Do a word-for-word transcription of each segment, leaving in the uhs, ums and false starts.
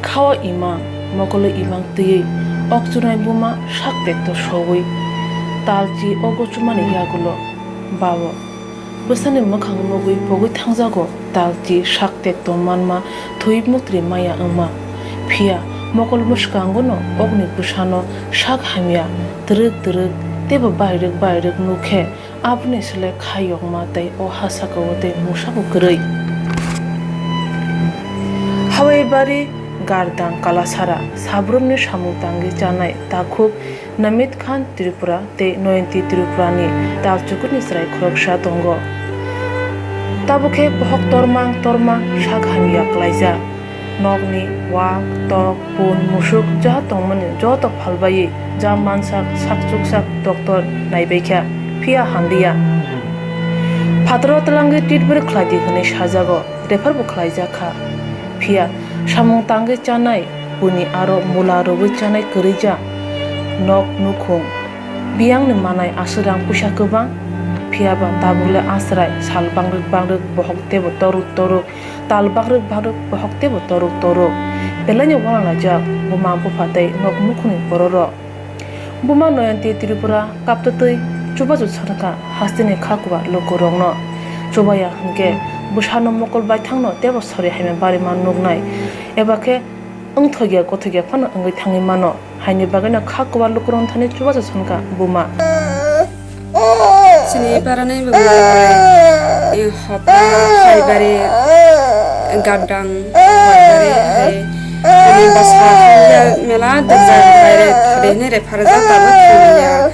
Khao imang, mokolo imang twiwi okchunai buma sak tekto sowi talchi o gochumani yagulo bao bwsani mwkhang nugwi pogwi thangjago. Talchi sak tekto manma thwi mutri maya wngma, phiya mokol bwskangono okni bwsano sak hamya twrwk twrwk teibo bairwk bairwk nukhe. Aboni sle khayokma tei o ha sakao tei mungsa bo kwrwi. Hawai bari Gardang Kalasara, sabrumni samung tangwi chanai takhuk Namit Khan Tripura tei Noyanti Tripurani talchukuni chwrai khoroksa tongo. Tabukhe bohok tormang tormang sak hamya klaijak. Nokni wak, tok, pun, musuk ja tongmani joto phalbaiwi ja mansak sakchuksak doctor naibaikha, phiya hamliya. Phataro twlangwi treatment khlaidi hwnwi sajago, refer bo khlaijakha. Phiya samung tangwi chanai, buini aro mula rwui chanai kwrwija. Nok nukhung, biyangni manai aswk rang puisa kwbang, phiyaba tabukle aswrai sal bangrwk bangrwk bohok teibo toruk toruk. Tal bakrwk bakrwk bohok teibo toruk toruk. Belaino uanalaijak buma bupha tei nok nukhungni bororok. Buma Noyanti Tripura kaptwtwi chubachu sankha hasteni kha kuwa lukurokno. Chubaya hwnkhe bwsano mokol baithangno teibo sori hamya barima nuknai, eba khe wngthokya gothokya phano wngwi thangwi mano. Haini bagwino kha kuwa lukurokni thani chubachu sankha buma. Chini parani bwmai hai, eh, hopra, haibari, gabdang, haibari, hai, ani basa ya mela dajak baire thade hini re pharajak tabuk thangya.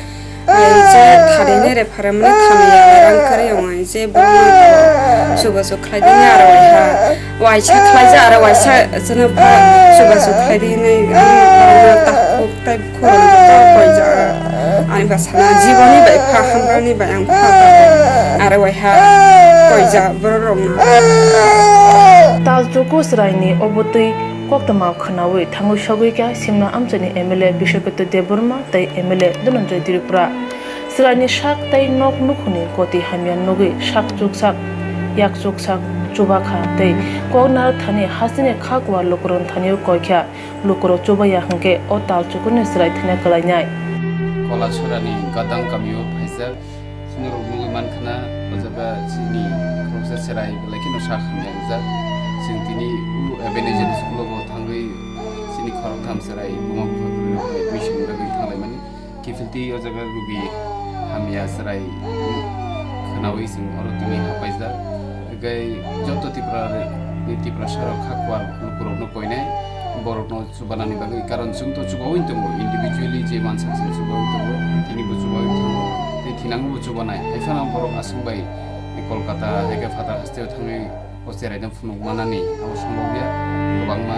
Hai je thade hini re pharamani thangya, rang kari ongoi je bwmai chubachu khlaidini aro waiha. Waisa khlaijak aro waisa chwngno pha chubachu khlaidi hinwi ang borokno takhuk tei khorang joto koijak. Ani bwsano jiboni bai pha hamrani bai ang pha tabuk aro waiha koijak bororokno. Talchuku chwraini obotwi koktwma khwnawi thangwi sogwi kha Simna amchaini M L A Biswaketu Debbarma tei M L A Dhananjay Tripura. Chwraini sak tei nok nukhungni goti hamya nugwi sak chuksak, yak chuksak chubakha tei kok narwk thani hasteni kha kuwa lukurokni thanio koikha. Lukurok chubaya hwnkhe o talchukuni chwrai thwina kwlainai. Kolasarani Gadang kamio phaijak. Chini rok nugwi mankha na, o jaga chini khoroksa chwrai belai kheno sak hamya wngjak. Chwng tini u Ebenezer school o bo thangwi chini khoroktham chwrai buma bupha kwrwi rok admission bagwi thanglaimani. Kiphilti o jaga rugi hamya chwrai khwnawi chwng oro tini hapaijak. Tei joto Tripura ni Tiprasa rok kha kuar lukurokno koinai, borokno chubanani bagwi, karon chwng to chubaui tongo, individually je mansa chwng chubaui tongo, tini bo chubaui tongo, tei thinango bo chubanai. Hai phano borok aswk bai Kolkata hai khe phatar hasteo thangwi o chwraino phunuk manani abo sombobya, kwbangma,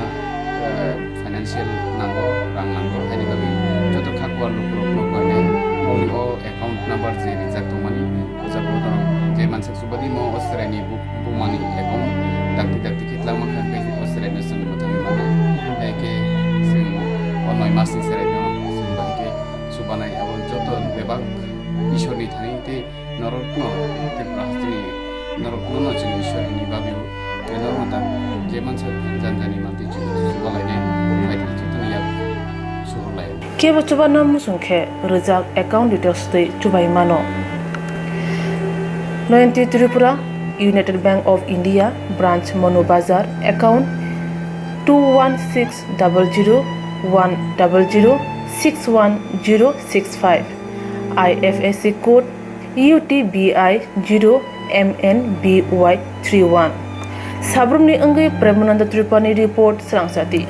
eh, financial nango, rang nango, haini bagwi joto kha kuar lukurokno koinai. Boni o account number je rijak tongmani, o jaga o je mansa chubadi mo o chwraini bu-, bumani account dakti dakti khe twlangma kha, hwnkhe o chwraino chwng mwthangwi mano. Hai khe chwng o noi masni chwraino chwng bai khe chubanai, abo joto bebak Ishorni thani tei norokno Tripura hasteni norokno no chwng Ishorni babio norokno ta je mansa janjani mantwi chwng chubalainai, phaithai jotono yak suhurlai. Kebo chubano muchung khe rijak account details twi chubai mano. Noyanti Tripura, United Bank of India, branch Monu Bazar, account two one six double zero one double zero six one zero six five, I F S C code U T B I zero M N B Y three one. Sabrumni wngwi Premananda Tripurani report, Srangchati.